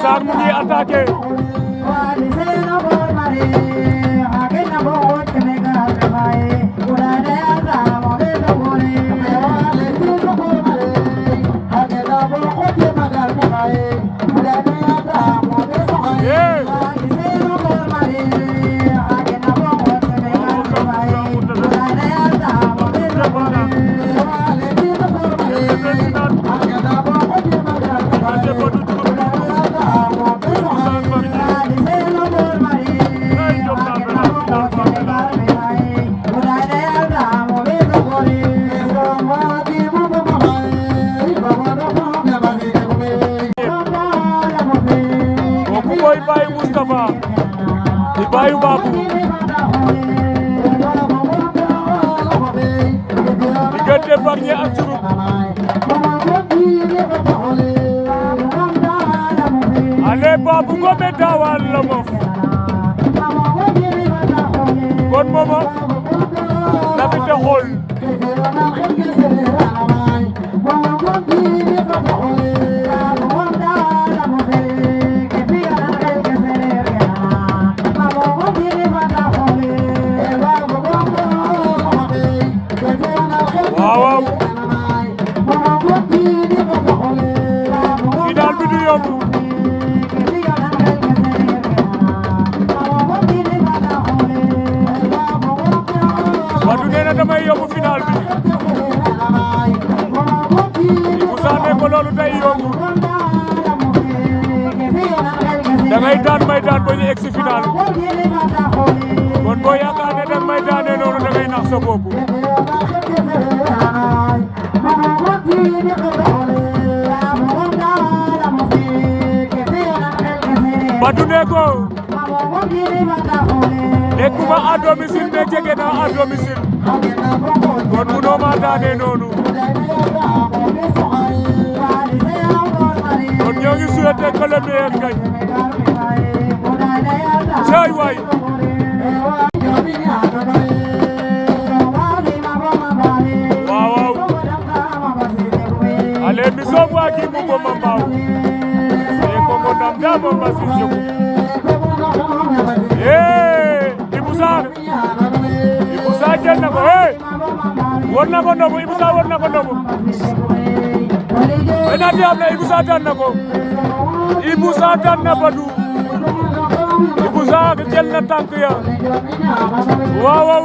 Sarr mu ngi attaqué Boy Baye Moustapha di Baye Babou diggante Bargny ak Diouroup ale Babou gobe dawal la mof kon momo na fi te xool waaw final bi du yomb Badou nee na damay yomb final bi Ibou Sarr ne ko loolu day yomb dangay daan may daan ba ñu egg si final kon boo yaakaar ne dang may daanee noonu dangay nax sa bopp Badou ne ko nekkuma à domicile mais jege naa à domicile kon munoo ma daanee noonu kon ñoo ngi souhaité que le meilleur gagne cey waay waaw ale mi soog waa gi mu ko mambaw e ko mo ndam da mo masi jogu Ibou Sarr jël na ko war na ko ndogu Ibou Sarr war na ko ndogu penalty am na Ibou Sarr daan na ko Ibou Sarr daan na Badou Ibou Sarr jël na tànk ya waaw